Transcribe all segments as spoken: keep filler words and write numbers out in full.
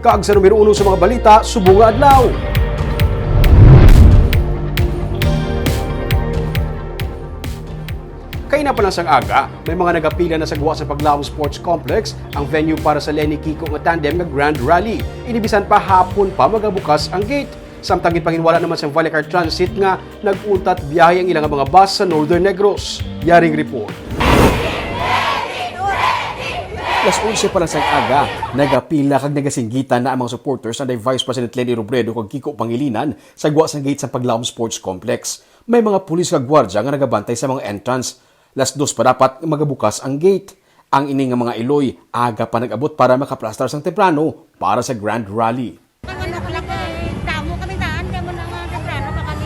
Kag sa numero uno sa mga balita subong nga adlaw. Kaina pa lang sang aga, may mga nagapila na sa gwa sa Paglaom Sports Complex, ang venue para sa Leni Kiko nga tandem nga Grand Rally. Ini bisan pa hapon pa magabukas ang gate. Samtang ginpanginwala naman sang Vallecar Transit nga nag-untat biyahe ang ilang mga bus sa Northern Negros. Yaring report. Las onse pa lang sang aga, nagapila kag nagasinggitan na ang mga supporters anday Vice President Leni Robredo kag Kiko Pangilinan sa gwa sang gate sang Paglaom Sports Complex. May mga pulis kag gwardya nga nagabantay sa mga entrance. Las dos pa dapat magabukas ang gate. Ang ini nga mga iloy, aga pa nag-abot para makaplastar sang temprano para sa Grand Rally. Ang ano ko lang, eh, damo kami daan, kaya mo na nga, temprano pa kami.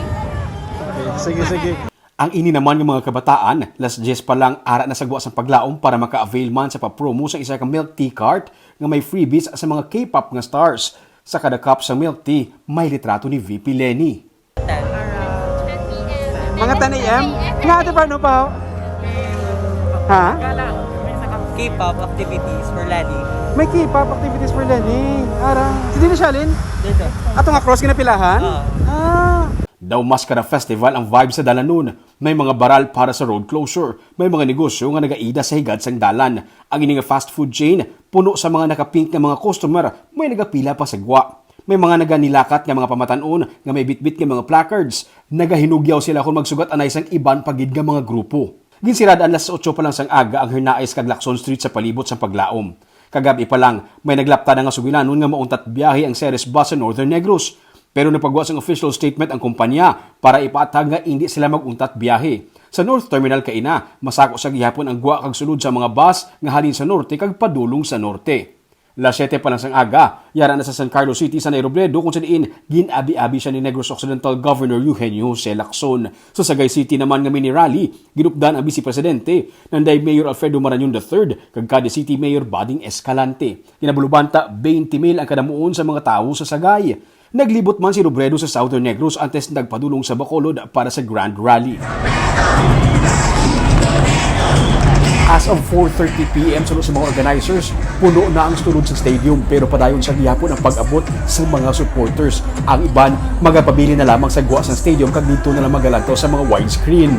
Sige, sige. Ang ini naman nga mga kabataan, las diyes pa lang ara na sa gwa sang Paglaom para maka-avail man sa pa-promo sa isa ka milk tea cart nga may freebies sa mga K-pop nga stars. Sa kada cup sa milk tea, may litrato ni V P Leni. Mga ten A M? Nga, ate, paano pa? Ha? K-pop activities for Leni. May K-pop activities for Leni. Ara. Si Dina Shalin? Dito. Ato nga cross ginapilahan? Oo. Ah. Daw mas kada festival ang vibe sa dalanon. May mga baral para sa road closure. May mga negosyo nga nagaida sa higad sang dalan. Ang ini nga fast food chain, puno sa mga nakapink nga mga customer, may nagapila pa sa gwa. May mga naganilakat nga mga pamatan-on nga may bitbit nga mga placards. Nagahinugyaw sila kon magsugat anay sang iban pa gid nga mga grupo. Ginsirad-an las otso pa lang sang aga ang Hernaez kag Lacson Street sa palibot sang Paglaom. Kagab-i pa lang, may naglapta na nga sugilanon nga mauntat biyahe ang Ceres Bus sa Northern Negros. Pero nagpagwa sang official statement ang kumpanya para ipaathag nga indi sila mag-untat biyahe. Sa North Terminal kaina, masako sa gihapon ang gwa kag sulod sa mga bus nga halin sa norte kag padulong sa norte. Las siyete pa lang sang aga, yara na sa San Carlos City sa Robredo, kung sa diin gin-abi-abi siya ni Negros Occidental Governor Eugenio Jose Lacson. Sa Sagay City naman nga mini rally, ginupdan ang Vice Presidente, nanday Mayor Alfredo Marañon the third kag Cadiz City Mayor Bading Escalante. Kinabalubanta, twenty mil ang kadamuon sa mga tawo sa Sagay. Naglibot man si Robredo sa Southern Negros antes nagpadulong sa Bacolod para sa Grand Rally. As of four thirty P M, suno sa mga organizers, puno na ang sulod sa stadium, pero padayon sa gihapon ang pag-abot sa mga supporters. Ang iban, magapabilin na lamang sa gwa sa stadium kag didto na lang magalantaw sa mga widescreen.